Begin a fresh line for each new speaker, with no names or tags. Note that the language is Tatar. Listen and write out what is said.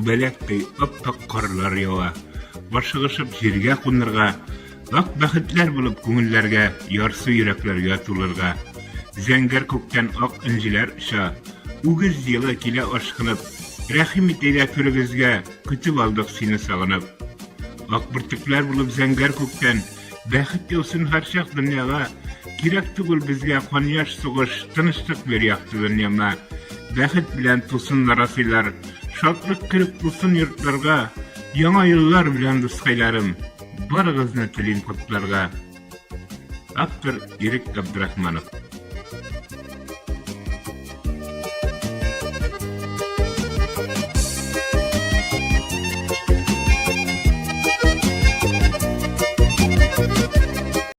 Күбәләктәй ап-ак карлар ява. Ашыгышып җиргә кунырга, Ак бәхетләр булып күңелләргә, Ярсу йөрәкләргә тулырга. Зәңгәр күктән ак энҗеләр оча. Үгез елы килә ашкынып. Рәхим ит әйдә түребезгә, Көтеп алдык сине сагынып. Ак бөртекләр булып зәңгәр күктән, Бәхет яусын һәрчак дөньяга. Кирәк түгел безгә кан-яшь сугыш, Тынычлык бир якты дөньяма. Бәхет белән тулсын нарасыйлар, Шатлык кереп тулсын йортларга. Яңа еллар белән, дускайларым, Барыгызны телим котларга. Автор Ирек Габдрахманов.